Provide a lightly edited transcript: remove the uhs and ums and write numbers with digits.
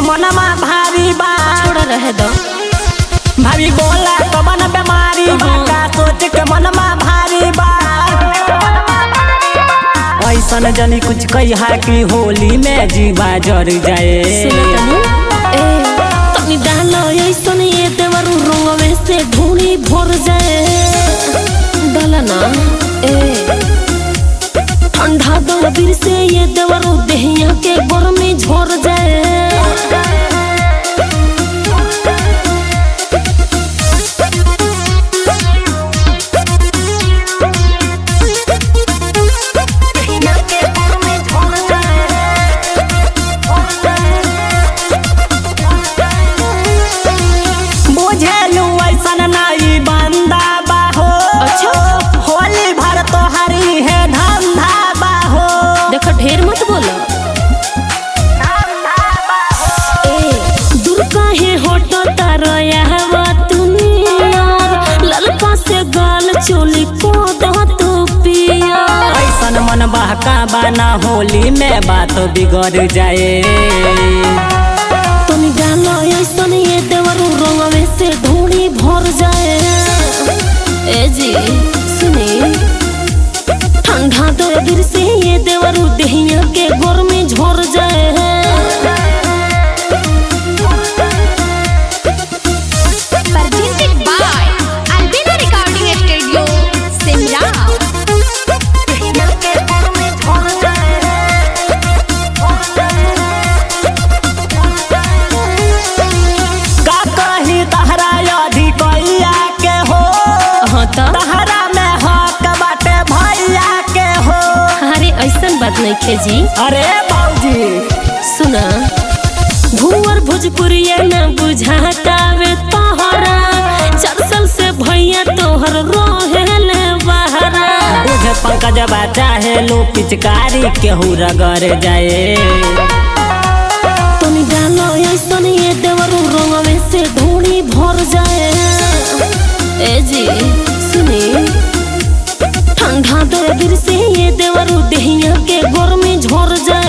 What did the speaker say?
मनमा भारी बा। छोड़ा रहे दो। भाभी बोला कवन बीमारी बा, का सोच के मनमा भारी बा। ऐसन जनी कुछ कहिया कि होली में जीवा जर जाए। सुना तनी ए तनी डालो ऐसन ये देवरू रंगवे से ढूंढी भर जाए। डाला ना ए ठंडा दो फिर से ये देवरू देहिया के गर्मी झर जाए। बुझेलू ऐसन नाई बंदा बाहो। अच्छा। होली भर तो हरी है धंधा बाहो। देखो ढेर मत बोलो ए दूर काहे होटो तारो यहवा तुनियार ललका से गाल चोली को दो तू पिया। ऐसन मन बहका बाना होली में बात बिगड़ जाए। तनी डालो ऐसन ये देवरू रंगवे से ढूंढी भर जाए। ए जी सुनी ठंडा दो फिर से ये देवरू देहिया के गर्मी झर जाए। Presented by Albina Recording Studio, Simla. का कही तहरा अधिकैया के हो। हाँ तो तहरा में हक बाटे भैया के हो। अरे ऐसन बात नहीं खे जी। अरे बाबूजी सुना भूअर भोजपुरिया ना बुझाता वे तोहरा, चार साल से भैया तोहर रोहेले बहरा। बुझे पंकजबा चाहे लो पिचकारी केहू रगड़ जाए। तनी डालो ऐसन ये देवरू रंगवे से ढूंढी भर जाए। ए जी सुनी ठंडा दो फिर से ये देवरू देहिया के गर्मी झर जाए।